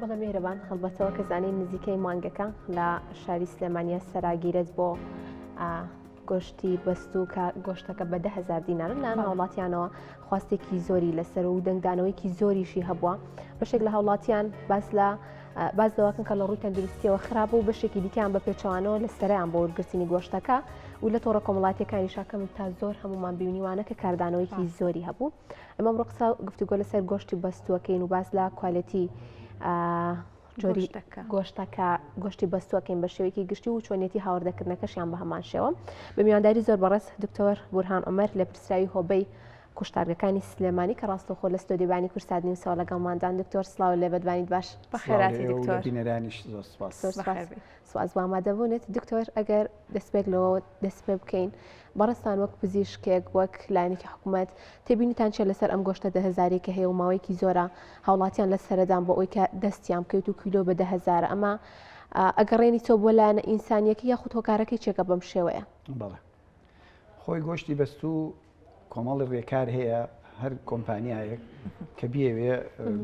بەڵێ میهرەبان، هەڵبەتە وەک ئەزانین نزیکەی مانگەکە لە شاری سلێمانیە سەراگیرێت بۆ گۆشتی بەستوو کە گۆشتەکە بە 10هزار دینارە لەلایەن هاوڵاتیانەوە خواستێکی زۆری لەسەر و دەنگدانەوەیکی زۆریشی هەبووە بەشێک لە هاوڵاتیان باس لە باس لەوەکەن کە لە ڕووی تەندروستیەوە خراپ و بەشێکی دیکەیان بە پێچەوانەوە لە سەریان بۆ وەرگرتنی گۆشتەکە و لە تۆڕە کۆمەڵاتیەکانی شاکەم تا زۆر هەمومان بینیوانە کە کاردانەوەیکی زۆری هەبوو ئەمە ئەمڕۆ قسە گفتوگۆ لەسەر گۆشتی بەستووەکەین و باس لە کوالێتی جۆری گۆشتەکە گۆشتی بەستووەکەین بە شێوەیەکی گشتی و چۆنیەتی هاوردەکردنەکەشیان بە هەمان شێوە بە میوانداری زۆر بەڕێز دکتۆر بورهان عومەر لێپرسراوی هۆبەی کوشتارگەکانی سلێمانی کە ڕاستەوخۆ لە ستۆدیۆ کوردسات نیوسەوە لەگەڵماندان دکتۆر سڵاو لێ بەدوانیت باش بەخێراتی دکتۆر بینەرانیش زۆر سپاس سواز بۆ ئامادەبوونت دکتۆر ئەگەر دەستپێک لەوە دەست پێ بکەین بەڕێزتان وەک پزیشکێک وەک لایەنێکی حکوومەت تێبینیتان چیە لەسەر ئەم گۆشتە دەهزاری کە هەیە و ماوەیەکی زۆرە هاوڵاتیان لە سەرەدان بۆ ئەوی کە دەستیان بکەوێت و کیلۆ بە دەهزارە ئەمە ئەگەڕێنی تۆ بۆ لایەنە ئینسانیەکە یاخود هۆکارەکەی چێکە بەم شێوەیە بەڵێ خۆی گۆشتی بەستوو کۆمەڵی ڕێکار هەیە هەر کۆمپانیایەک کە بیەوێ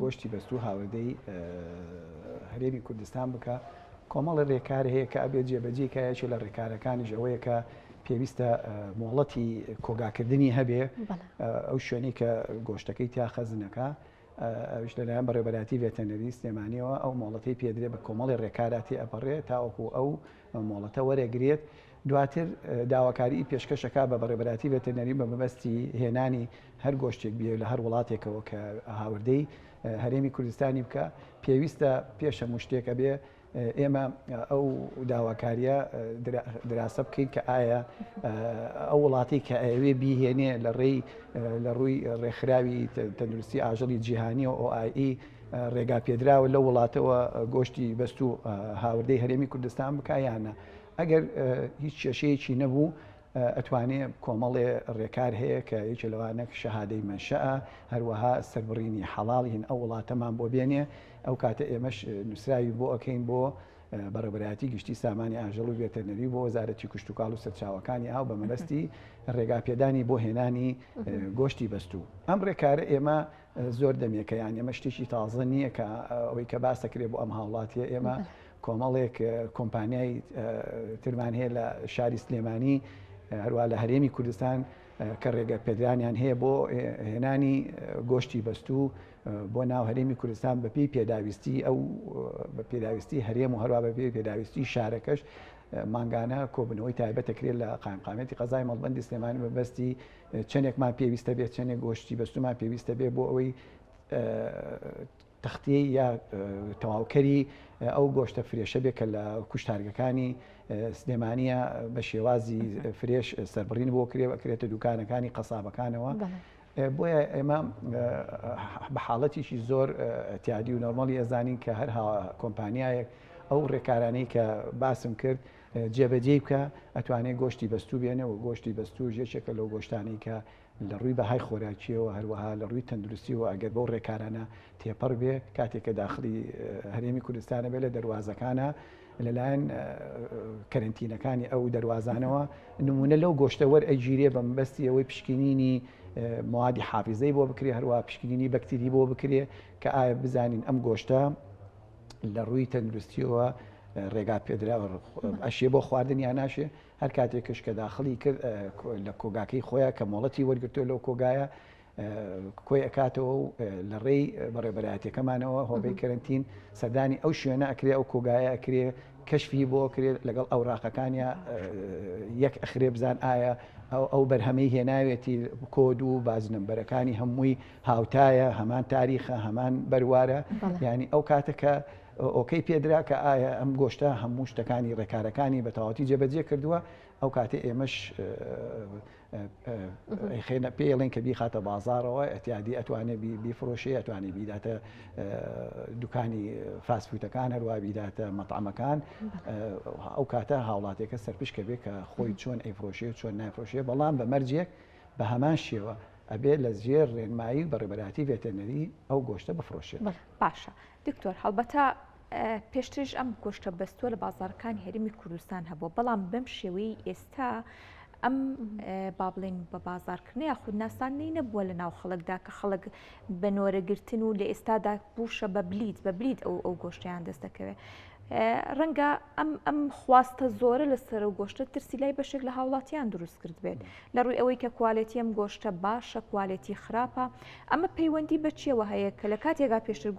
گۆشتی بەستوو هاوردەی هەرێمی کوردستان بکە کۆمەڵی ڕێکار هەیە کە ئەبێت جێبەجێ کە یەکێ لە ڕێکارەکانیش ئەوەیە کە پێویستە مۆڵەتی کۆگاکردنی هەبێ ئەو شوێنەی کە گۆشتەکەی تیا خەزنەکە ئەویش لەلایەن بەڕێوەبەرایەتی ڤێتەرنەری سلێمانیەوە ئەو مۆڵەتەی پێدرێ بە کۆمەڵی ڕێکارا تێئەپەڕێ تاوەکو ئەو مۆڵەتە وەرەگرێت دواتر داواکاری پێشکەش ئەکا بە بەڕێوەبەرایەتی ڤێتەرنەری بە مەبەستی هێنانی هەر گۆشتێک بێ لە هەر وڵاتێکەوە کە هاوردەی هەرێمی کوردستانی بکە پێویستە پێش هەموو شتێک ئەبێ ئێمە ئەو داواکاریە دراسە بکەین کە ئایا ئەو وڵاتی کە ئەوێ بیهێنێ لە ڕێی لە ڕووی ڕێکخراوی تەندروستی ئاژەڵی جیهانی و OIE ڕێگا پێدراوە لەو وڵاتەوە گۆشتی بەست و هاوردەی هەرێمی کوردستان بکە یانە ئەگەر هیچ کێشەیەکی نەبوو ئەتوانێ کۆمەڵێ ڕێکار هەیە کە یەکێ لەوانە شەهادەی مەنشەئە هەروەها سەربڕینی حەڵاڵ هین ئەو وڵاتەمان بۆ بێنێ ئەو کاتە ئێمەش نووسراوی بۆ ئەکەین بۆ بەڕێوەبەرایەتی گشتی سامانی ئاژەڵ و ڤێتەرنەری بۆ وەزارەتی کشتوکاڵ و سەرچاوەکانی ئاو بە مەبەستی ڕێگاپێدانی بۆ هێنانی گۆشتی بەستوو ئەم ڕێکارە ئێمە زۆر دەمێکە یان ئێمە شتێکی تازە نییە کە ئەوەی کە باسەکرێ بۆ ئەم هاوڵاتیە ئێمە کۆمەڵێک کۆمپانیای ترمان هەیە لە شاری سلێمانی هەروە لە هەرێمی کوردستان کە ڕێگە پێدرانیان هەیە بۆ هێنانی گۆشتی بەستوو بۆ ناو هەرێمی کوردستان بەپی پێداویستی ئەو بە پێداویستی هەرێم و هەروە بەپێی پێداویستی شارەکەش مانگانە کۆبنەوەی تایبەتەکرێت لە قایمقامێتی قەزای مەڵبندی سلێمانی بەبەستی چەندێکمان پێویستە بێت چەندێک گۆشتی بەستومان پێویستە بێ بۆ ئەوەی تەختیەی یا تەواوکەری ئەو گۆشتە فرێشە بێ کە لە کوشتارگەکانی سلێمانیە بە شێوازی فرێش سەربڕین بۆ کرێ ئەکرێتە دوکانەکانی قەسابەکانەوە. بۆیە ئێمە بە حاڵەتێکی زۆر اعتیادی و نۆرمەڵی ئەزانین کە هەر کۆمپانیایەک ئەو ڕێکارانەی کە باسم کرد جێبەجێی بکە ئەتوانێت گۆشتی بەستوو بێنێ و گۆشتی بەستوو یەکێکە لەو گۆشتانەی کە لە ڕووی بەهای خۆراکییەوە هەروەها لە ڕووی تەندروستیەوە ئەگەر بەو ڕێکارانە تێپەڕ بێ کاتێک کە داخلی هەرێمی کوردستانە بێ لە دەروازەکانە لەلایەن کەرنتینەکانی ئەو دەروازانەوە نمونە لەو گۆشتە وەرئەگیرێ بە مەبەستی ئەوەی پشکنینی موادی حافیزەی بۆ بکرێ هەروە پشکنینی بەکتری بۆ بکرێ کە ئایا بزانین ئەم گۆشتە لە ڕووی تەندروستیەوە ڕێگا پێدراوە ئەشێ بۆ خواردن یا ناشێ هەر کاتێکش کە داخڵی کرد لە کۆگاکەی خۆیان کە مۆڵەتی وەرگرتووە لەو کۆگایە کۆی ئەکاتەوە و لە ڕێی بەڕێبەرایەتەکەمانەوە هۆبەی کەرنتین سەردانی ئەو شوێنە ئەکرێ ئەو کۆگایە ئەکرێ کەشفی بۆ کرێت لەگەڵ ئەوراقەکانیا یەک ئەخرێ بزان ئایا ئەو ئەو بەرهەمەی هێناوێتی کۆد و بازنەمبەرەکانی هەمووی هاوتایە هەمان تاریخە هەمان بەروارە ینی ئەو کاتە کە ئۆکەی پێدرا کە ئایا ئەم گۆشتە هەموو شتەکانی ڕێکارەکانی بە تەواوەتی جێبەجێ کردووە ئەو کاتە ئێمەش ئەیخەینە پێی ئەڵێن کە بیخاتە بازاڕەوە ئەتیادی ئەتوانێ بیفرۆشێ ئەتوانێ بیداتە دوکانی فاسفوتەکان هەروە بیداتە مەطعەمەکان ئەو کاتە هاوڵاتێکە سەرپشکە بێ کە خۆی چۆن ئەیفرۆشێ و چۆن نایفرۆشێ بەڵام بە مەرجێک بە هەمان شێوە ئەبێ لە ژێر ڕێنمایی بەڕێبەراتی ڤێتەرنەری ئەو گۆشتە بفرۆشێت. باشە دکتۆر هەڵبەتە پێشتریش ئەم گۆشتە بەستووە لە بازاڕەکانی هەرێمی کوردستان هەبووە، بەڵام بەم شێوەیەی ئێستا. ئەم با بڵێین بە بازاڕکردنە یاخود ناساندنەی نەبووە لە ناو خەڵکدا کە خەڵک بە نۆرەگرتن و لە ئێستادا بووشە بە بلیت بە بلیت ئەو ئەو گۆشتیان دەست دەکەوێت. ڕەنگە ئەم ئەم خواستە زۆرە لەسەر و گۆشتە ترسی لای بەشێک لە هاوڵاتیان دروست کرد بێت لە ڕووی ئەوەی کە کوالێتی ئەم گۆشتە باشە کوالێتی خراپە ئەمە پەیوەندی بە چیەوە هەیە کە لە کاتێکا پێشتر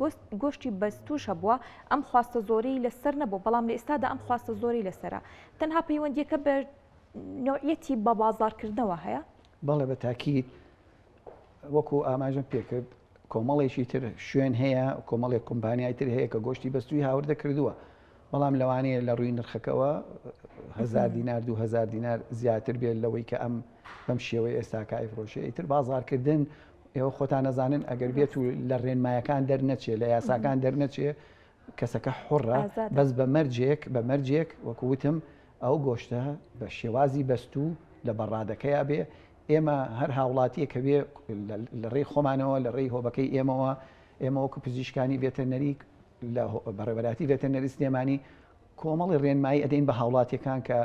گۆشتی بەستوش هەبووە ئەم خواستە زۆرەی لەسەر نەبوو بەڵام لە ئێستادا ئەم خواستە زۆری لەسرە تەنها پەیوەندیەکە بە نەوعیەتی بە بازاڕکردنەوە هەیە؟ بەڵێ بە تاکید وەکو ئاماژەم پێکرد کۆمەڵێکی تر شوێن هەیە کۆمەڵێک کۆمپانیای تر هەیە کە گۆشتی بەستوی هاوردە کردووە بەڵام لەوانەیە لە ڕووی نرخەکەوە هزار دینار 2000 دینار زیاتر بێت لەوەی کە ئەم بەم شێوەی ئێستاکە ئەیفرۆشێ ئیتر بازارکردن ئێوە خۆتان نەزانن ئەگەر بێت و لە ڕێنمایەکان دەرنەچێ لە یاساکان دەرنەچێ کەسەکە حوڕە بەس بە مەرجێک بە مەرجێک وەکو وتم ئەو گۆشتە بە شێوازی بەستوو لە بەڕادەکەیا بێ ئێمە هەر هاوڵاتیە کە بێ لە ڕێی خۆمانەوە لە ڕێی هۆبەکەی ئێمەوە ئێمە وەکو پزیشکانی ڤێتەرنەری لە بەڕێوەبەرایەتی ڤێتەرنەری سلێمانی کۆمەڵی ڕێنمایی ئەدەین بە هاوڵاتیەکان کە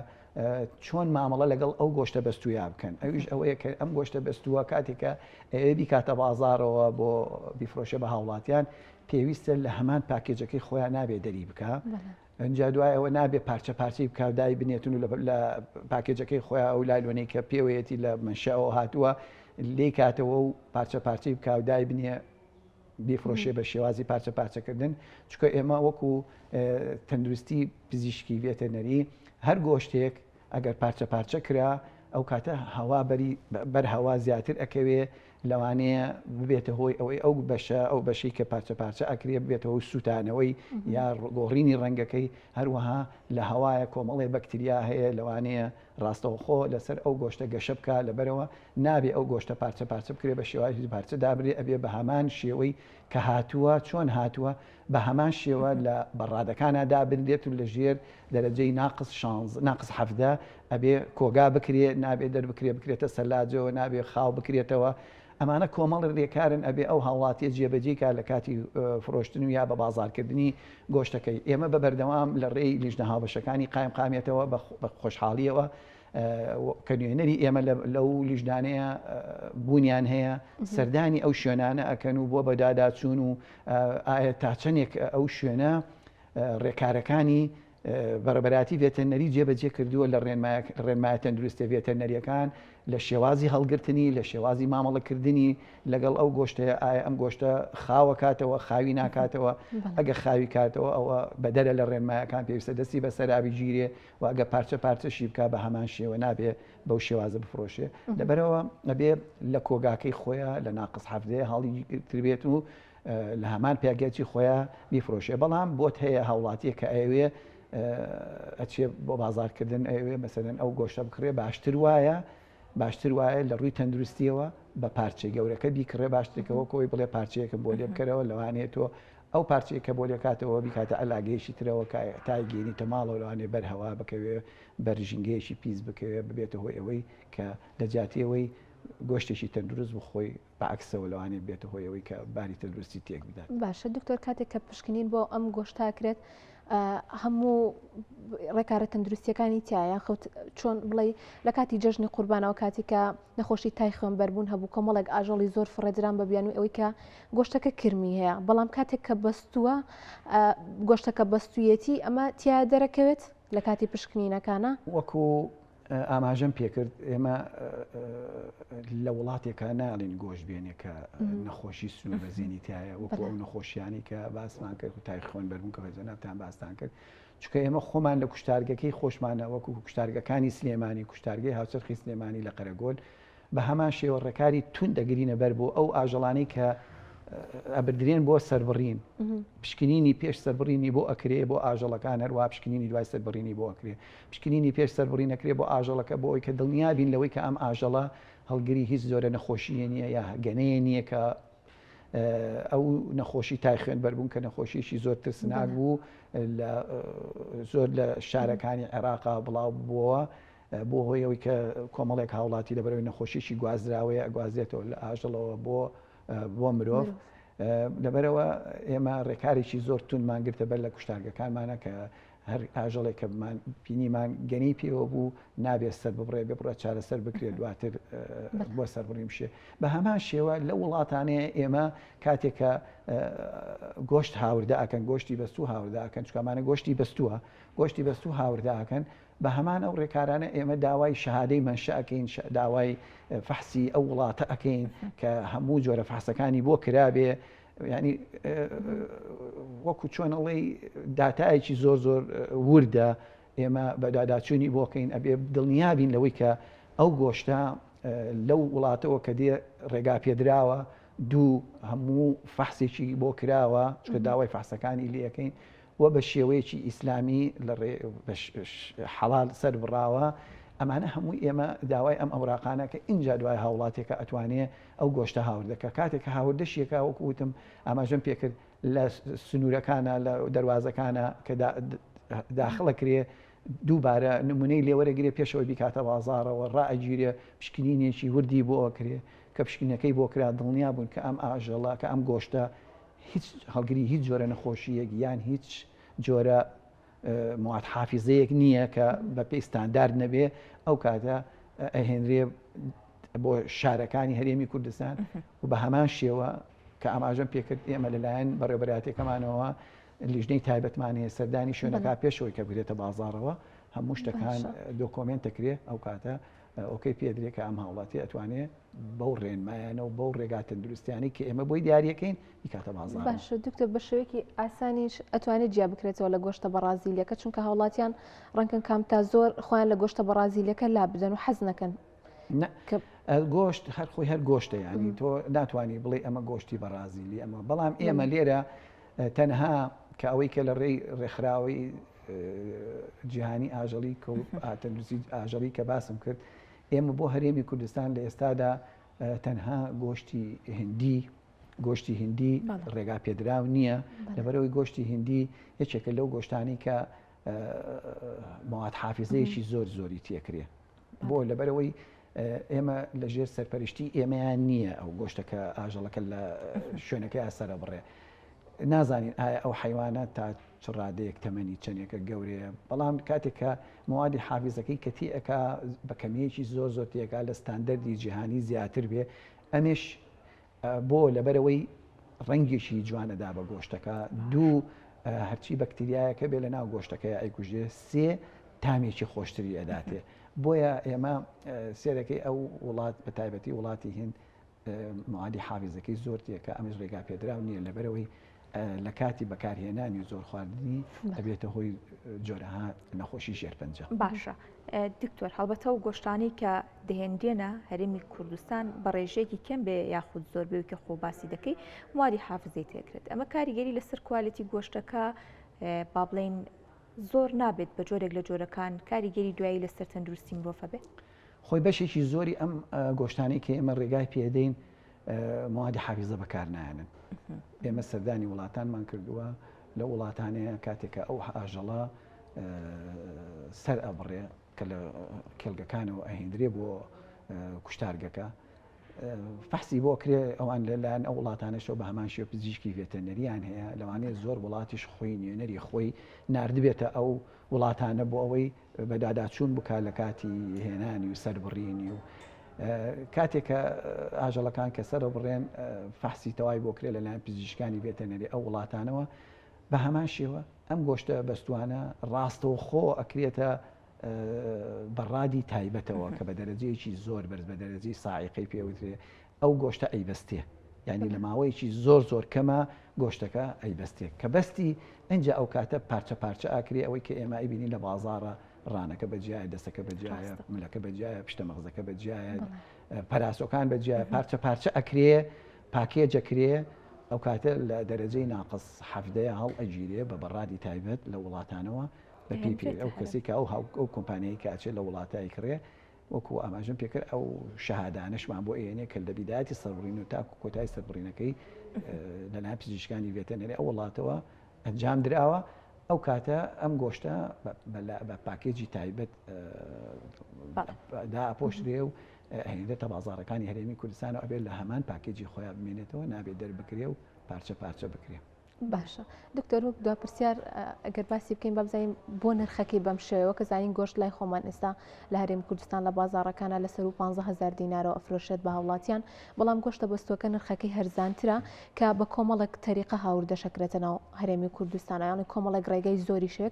چۆن مامەڵە لەگەڵ ئەو گۆشتە بەستوویا بکەن ئەویش ئەوەیە کە ئەم گۆشتە بەستووە کاتێکە ئەوێ بیکاتە بازارەوە بۆ بیفرۆشێ بە هاوڵاتیان پێویستە لە هەمان پاکێجەکەی خۆیان نابێ دەری بکە ئەجا دوای ئەوە نابێ پارچە پارچەی بکە دای بنێتن و لە پاکێجەکەی خۆیان ئەو لایلۆنەی کە پێوەیەتی لە منشەوە هاتووە لێی کاتەوە و پارچە پارچەی بکە و دای بنێ بیفرۆشێ بە شێوازی پارچە پارچەکردن چونکە ئێمە وەکو تەندروستی پزیشکی ڤێتەرنەری هەر گۆشتێک ئەگەر پارچە پارچە کرا ئەو کاتە هەوا بەری بەر هەوا زیاتر ئەکەوێ لەوانەیە ببێتە هۆی ئەوەی ئەو بەشە ئەو بەشەی کە پارچە پارچە ئەکرێ ببێتەوە و سووتانەوەی یا گۆڕینی ڕەنگەکەی هەروەها لە هەوایە کۆمەڵێ بەکتریا هەیە لەوانەیە ڕاستەوخۆ لەسەر ئەو گۆشتە گەشە بکا لەبەرئەوە نابێ ئەو گۆشتە پارچە پارچە بکرێ بە شێوازی پارچە دابنرێ ئەبێ بە هەمان شێوەی کە هاتووە چۆن هاتووە بە هەمان شێوە لە بەڕادەکانا دابنرێت و لە ژێر دەرەجەی ناقس شانز ناقس 17 ئەبێ کۆگا بکرێ نابێ دەربکرێ بکرێتە سەلاجەوە نابێ خاو بکرێتەوە ئەمانە کۆمەڵی رێکارن ئەبێ ئەو هاوڵاتیە جێبەجێی کا لە کاتی فرۆشتن و یا بە بازاڕکردنی گۆشتەکەی. ئێمە بە بەردەوام لە ڕێی لیژنە هاوبەشەکانی قایمقامیەتەوە بە خۆشحاڵیەوە کە نوێنەری ئێمە لەو لیژنانەیە بوونیان هەیە سەردانی ئەو شوێنانە ئەکەن و بۆ بەداداچوون و ئایا تا چەندێک ئەو شوێنە ڕێکارەکانی بەڕێوەبەرایەتی ڤێتەرنەری جێبەجێ کردووە لە ڕێنمایە تەندروستیە ڤێتەرنەریەکان لە شێوازی هەڵگرتنی، لە شێوازی مامەڵەکردنی لەگەڵ ئەو گۆشتەیە، ئایا ئەم گۆشتە خاوەکاتەوە، خاوی ناکاتەوە، ئەگەر خاوی کاتەوە ئەوە بەدەرە لە ڕێنمایەکان پێویستە دەستی بەسەرا بگیرێ و ئەگەر پارچە پارچەشی بکا بە هەمان شێوە نابێ بەو شێوازە بفرۆشێ لەبەرئەوە ئەبێ لە کۆگاکەی خۆیا لە ناقس حەڤدەیە هەڵی گرتبێت و لە هەمان پاکێجی خۆیا بیفرۆشێ بەڵام بۆت هەیە هاوڵاتیە کە ئەیەوێ ئەچێ بۆ بازارکردن ئەیەوێ مەسەلەن ئەو گۆشتە بکڕێ باشتر وایە باشتر وایە لە ڕووی تەندروستیەوە بە پارچەی گەورەکە بیکڕێ باشترکە وەک ئەوەی بڵێ پارچەیەکم بۆ لێ بکەرەوە لەوانەیە تۆ ئەو پارچەیە کە بۆ لێکاتەوە بیکاتە عەلاگەیەکی ترەوە کە تای گەینیتە ماڵەوە لەوانەیە بەر هەوا بکەوێ بەر ژینگەیەکی پیس بکەوێ ببێتە هۆی ئەوەی کە لە جیاتی ئەوەی گۆشتێکی تەندروست بخۆی بە عەکسەوە لەوانەیە ببێتە هۆی ئەوەی کە باری تەندروستی تێک بدات. باشە دکتۆر کاتێک کە پشکنین بۆ ئەم گۆشتە ئەکرێت هەموو ڕێکارە تەندروستیەکانی تایە یاخود چۆن بڵێ لە کاتی جەژنی قوربانەوە کاتی کە نەخۆشی تای خوێنبەربوون هەبوو کۆمەڵێک ئاژەڵی زۆر فڕێدران بە بیانووی ئەوەی کە گۆشتەکە کرمی هەیە بەڵام کاتێک کە بەستووە گۆشتەکە بەستوویەتی ئەمە تیا دەرەکەوێت لە کاتی پشکنینەکانە وەکو ئاماژەم پێکرد ئێمە لە وڵاتێکا ناڵین گۆشت بێنێ کە نەخۆشی سنوور بەزێنی تایە وەکو ئەو نەخۆشیانی کە باسمان کرد و تای خوێن بەربوون کە جەنابتان باستان کرد چونکە ئێمە خۆمان لە کوشتارگەکەی خۆشمانە وەکو کوشتارگەکانی سلێمانی کوشتارگەی هاوچەرخی سلێمانی لە قەرەگۆل بە هەمان شێوە ڕێکاری توند دەگرینە بەر بۆ ئەو ئاژەڵانەی کە ئەبردرێن بۆ سەربڕین پشکنینی پێش سەربڕینی بۆ ئەکرێ بۆ ئاژەڵەکان هەروە پشکنینی دوای سەربڕینی بۆ ئەکرێ پشکنینی پێش سەربڕین ئەکرێ بۆ ئاژەڵەکە بۆ ئەوی کە دڵنیا بین لەوەی کە ئەم ئاژەڵە هەڵگری هیچ جۆرە نەخۆشیە نییە یا گەنەیە نییە کە ئەو نەخۆشی تای خوێن بەربوون کە نەخۆشیێکی زۆر ترسناک بوو لە زۆر لە شارەکانی عێراقا بڵاو بووەوە بۆ هۆی ئەوەی کە کۆمەڵێک هاوڵاتی لەبەرەوەی نەخۆشیی گوازراوەیە ئەگوازرێتەوە لە ئاژەڵەوە بۆ بۆ مرۆڤ لەبەرەوە ئێمە ڕێکارێکی زۆر توندمان گرتە بەر لە کوشتارگەکانمانە کە هەر ئاژەڵێک کە بمان بینیمان گەنی پێوە بوو نابێت سەر ببڕێ بێ بڕە چارەسەر بکرێت دواتر بۆ سەربڕین بشێ. بە هەمان شێوە لەو وڵاتانەیە ئێمە کاتێک کە گۆشت هاوردە ئەکەن گۆشتی بەستوو هاوردە ئەکەن چونکە ئەمانە گۆشتی بەستووە گۆشتی بەستوو هاوردە ئەکەن بە هەمان ئەو ڕێکارانە ئێمە داوای شەهادەی مەنشە ئەکەین داوای فەحسی ئەو وڵاتە ئەکەین کە هەموو جۆرە فەحسەکانی بۆ کرابێ ینی وەکو چۆن ئەڵێی داتایەکی زۆر زۆر وردە ئێمە بەدواداچوونی بۆ کەین ئەبێ دڵنیا بین لەوەی کە ئەو گۆشتە لەو وڵاتەوە کە دێ ڕێگا پێدراوە دوو هەموو فەحسێکی بۆ کراوە چکە داوای فەحسەکانی لەکەین و بە شێوەیەکی ئیسلامی لە حەڵال سەر بڕاوە ئەمانە هەموو ئێمە داوای ئەم ئەوراقانە کە ئینجا دوای هاوڵاتێکە ئەتوانێ ئەو گۆشتە هاوردەکە کاتێک کە هاوردەشیەکە وەکو وتم ئاماژەم پێکرد لە سنوورەکانە لە دەواازەکانە کە داخڵە کرێ دووبارە نمونەی لێوەرەگرێ پێشەوەی بیکاتە بازاڕەوە ڕائەگیرێ پشکنینێکی وردی بۆ ئەکرێ کە پشکنەکەی بۆ کرا دڵنیا بوون کە ئەم ئاژەڵە کە ئەم گۆشتە هیچ هەڵگری هیچ جۆرە نەخۆشیەک یان هیچ جۆرە مواد حافیزەیەک نییە کە بە پێی ستاندارد نەبێ ئەو کاتە ئەهێنرێ بۆ شارەکانی هەرێمی کوردستان و بە هەمان شێوە کە ئاماژەم پێکرد ئێمە لەلایەن بەڕێوەبەرایەتیەکەمانەوە لیژنەی تایبەتمان هەیە سەردانی شوێنەکە پێشەوەی کە بگرێتە بازاڕەوە هەموو شتەکان دۆکۆمێنت دەکرێ ئەو کاتە okay پێدرێ کە ئەم هاوڵاتی ئەتوانێ بەو ڕێنمایانە و بەو ڕێگا تەندروستیانەی کە ئێمە بۆی دیاریەکەین بیکاتە بازاڕ. باشە دکتۆر بە شێوەیەکی ئاسانیش ئەتوانێت جیا بکرێتەوە لە گۆشتە بەڕازیلیەکە چونکە هاوڵاتیان ڕەنکن کام تا زۆر خۆیان لە گۆشتە بەڕازیلیەکە لا بدەن و حەز نەکەن. گۆشت هەر خۆی هەر گۆشتە ینی تۆ ناتوانانی بڵێ ئەمە گۆشتی بەڕازیلی ئەمە بەڵام ئێمە لێرە تەنها کە ئەوەی کە لە ڕێی ڕێکخراوەی جیهانی ئاژەڵی تەندروستی ئاژەڵی کە باسم کرد ئێمە بۆ هەرێمی کوردستان لە ئێستادا تەنها گۆشتی هندی گۆشتی هندی ڕێگا پێدراو نییە لەبەرەوەی گۆشتی هندی یەکێکە لەو گۆشتانی کە مواد حافزەیەکی زۆر زۆری تێکرێ بۆ لەبەرەوەی ئێمە لە ژێر سەرپەرشتی ئێمەیان نییە ئەو گۆشتەکە ئاژەڵەکە لە شوێنەکەی سەرە بڕێ نازانین ئایا ئەو حیوانە تا چ ڕادەیەک تەمەنی چەندێکە گەورەیە بەڵام کاتێک کە موادی حافزەکەی کە تێئەکا بە کەمیەکی زۆر زۆر تێکا لە ستاندەردی جیهانی زیاتر بێ ئەمێش بۆ لەبەرەوەی ڕەنگێکی جوانەدا بە گۆشتەکە دوو هەرچی بەکتریایەکە بێ لە ناو گۆشتەکەی ئەیکوژێ سێ تامێکی خۆشتری ئەداتێ بۆیە ئێمە سێرەکەی ئەو وڵات بە تایبەتی وڵاتی هند موادی حافیزەکەی زۆر تێکە ئەمەش ڕێگا پێدراو نییە لەبەرەوەی لە کاتی بەکارهێنانی و زۆر خواردنی ئەبێتە هۆی جۆرەها نەخۆشی شێرپەنجە. باشە دکتۆر هەڵبەتە ئەو گۆشتانەی کە دەهێنرێنە هەرێمی کوردستان بە ڕێژەیەکی کەم بێ یاخود زۆر بێ کە خۆ باسی دەکەی موادی حافزەی تێکرێت ئەمە کاریگەری لەسەر quality گۆشتەکە با بڵێین زۆر نابێت بە جۆرێک لە جۆرەکان کاریگەری دوایی لەسەر تەندروستی مرۆڤ هەبێت؟ خۆی بەشێکی زۆری ئەم گۆشتانەی کە ئێمە ڕێگای پێدەین موادی حافیزە بەکار نایەنن ئێمە سەردانی وڵاتانمان کردووە لە وڵاتانەیە کاتێکە ئەو ئاژەڵە سەر ئەبڕێ کە لە کێلگەکانەوە ئەهێندرێ بۆ کوشتارگەکە فەحسی بۆ کرێ ئەوان لەلایەن ئەو وڵاتانەشەوە بە هەمان شێوە پزیشکی ڤێتەرنەریان هەیە لەوانەیە زۆر وڵاتیش خۆی نوێنەری خۆی ناردبێتە ئەو وڵاتانە بۆ ئەوەی بەدواداچوون بکات لە کاتی هێنانی و سەربڕینی و کاتێک کە ئاژەڵەکان کە سەرە بڕێن فەحسی تەوای بۆ کرێ لەلایەن پزیشکانی ڤێتەرنەری ئەو وڵاتانەوە بە هەمان شێوە ئەم گۆشتە بەستوانە ڕاستەوخۆ ئەکرێتە بەڕادی تایبەتەوە کە بە دەرەجەیەکی زۆر بەرز بە دەرەجەی ساعیقەی پێوترێ ئەو گۆشتە ئەیبەستێ یعنی لە ماوەیەکی زۆر زۆر کەمە گۆشتەکە ئەیبەستێ کە بەستی ئەجا ئەو کاتە پارچە پارچە ئاکرێ ئەوەی کە ئێمە ئەیبینین لە بازاڕە ڕانەکە بەجیایە دەستەکە بەجیایە ملەکە بەجیایە پشتە مەغزەکە بەجیایە پەراسۆکان بەجیایە پارچە پارچە ئەکرێ پاکێجەکرێ ئەو کاتە لە دەرەجەی ناقص حەفدەیە هەڵ ئەگیرێ بە بەڕادی تایبەت لە وڵاتانەوە بە پێی پێ ئەو کەسێک کە ئەو ئەو کۆمپانیایی کە ئەچێت لە وڵاتە ئەیکڕێ وەکو ئاماژەم پێکرد ئەو شەهادانەشمان بۆ ئێنێ کە لە بیدایەتی سەربڕین و تاکو کۆتای سەربڕینەکەی لەلایەن پزیشکانی ڤێتەرنەری ئەو وڵاتەوە ئەنجام دراوە ئەو کاتە ئەم گۆشتە بە پاکێجی تایبەت داپۆشرێ و هێنرێتە بازارەکانی هەرێمی کوردستان و ئەبێت لە هەمان پاکێجی خۆیان بمێنێتەوە نابێت دەربکرێ و پارچە پارچە بکرێ. باشە دکتۆر وەک دوا پرسیار ئەگەر باسی بکەین با بزانین بۆ نرخەکەی بەم شێوەیە کە زانین گۆشت لای خۆمان ئێستا لە هەرێم کوردستان لە بازاڕەکانە لە سەروو 15000 دینارەوە ئەفرۆشێت بە هاوڵاتیان بەڵام گۆشتە بەستووەکە نرخەکەی هەرزانترە کە بە کۆمەڵێک تەریقە هاوردەشەکرێتە ناو هەرێمی کوردستان یاڵی کۆمەڵێک ڕێگەی زۆریش هەیە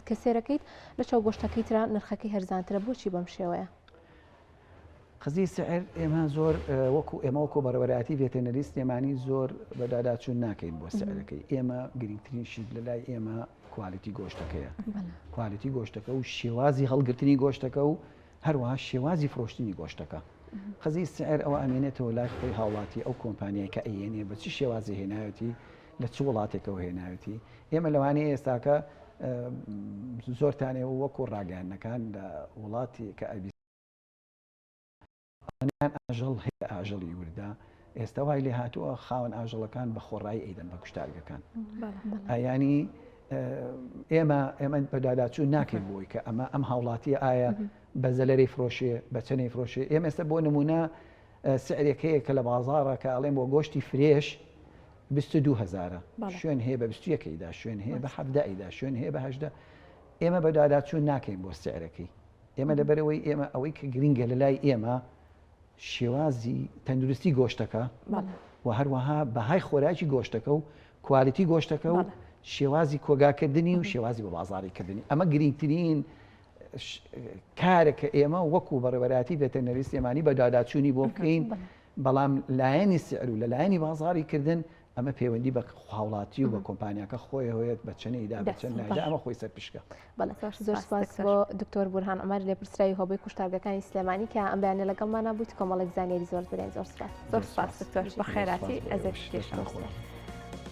کە سێرەکەیت لە چاو گۆشتەکەی ترا نرخەکەی هەرزانترە بۆچی بەم شێوەیە؟ قەزیەی سعر ئێمە زۆر وەکو ئێمە وەکو بەڕێوەبەرایەتی ڤێتێرنەری سلێمانی زۆر بەدواداچوون ناکەین بۆ سعرەکەی ئێمە گرنگترین شت لە لای ئێمە quality گۆشتەکەیە quality گۆشتەکە و شێوازی هەڵگرتنی گۆشتەکە و هەروەها شێوازی فرۆشتنی گۆشتەکە قەزیەی سعر ئەوە ئەمێنێتەوە لای خۆی هاوڵاتی ئەو کۆمپانیای کە ئەیێنێ بە چ شێوازی هێناوێتی لە چ وڵاتێکەوە هێناوێتی ئێمە لەوانەیە ئێستاکە زۆرتانەوە وەکو ڕاگەیاندنەکان لە وڵاتی کە ئەبی ئەوانیان ئاژەڵ هەیە ئاژەڵی وردە ئێستا وای لێ هاتووە خاوەن ئاژەڵەکان بە خۆڕایی ئەیدەن بە کوشتارگەکان ینی ئێمە ئێمە بەداداچوون ناکەین بۆی کە ئەمە ئەم هاوڵاتیە ئایا بە زەلەری فرۆشێ بە چەنەی فرۆشێ ئێمە ئێستا بۆ نمونە سعرێک هەیە کە لە بازاڕە کە ئەڵێن بۆ گۆشتی fresh 22 هزارە شوێن هەیە بە 21 دا شوێن هەیە بە حەفدە دا شوێن هەیە بە هەشدە ئێمە بەداداچوون ناکەین بۆ سعرەکەی ئێمە لەبەرئەوەی ئێمە ئەوەی کە گرنگە لە لای ئێمە شێوازی تەندروستی گۆشتەکە و هەروەها بەهای خۆراکی گۆشتەکە و quality گۆشتەکە و شێوازی کۆگاکردنی و شێوازی بە بازاڕیکردنی ئەمە گرنگترین کارە کە ئێمە وەکو بەڕێوەبەرایەتی ڤێتەرنەری سلێمانی بە داداچوونی بۆ بکەین بەڵام لایەنی سعر و لە لایەنی بازاڕی کردن ئەمە پەیوەندی بە هاوڵاتی و بە کۆمپانیاکە خۆیەوەیەت بە چەنەی دا بە چەند نایدا ئەمە خۆی سەرپشکە. بەڵێ زۆر سپاس بۆ دکتۆر بورهان عومەر لێپرسراوی هۆبەی کوشتارگەکانی سلێمانی کە ئەم بەیانە لەگەڵمانە بوویت کۆمەڵێک زانیاری زۆرت بدەین زۆر سپاس. زۆر سپاس دکتۆر بەخێراتی ئەزێت.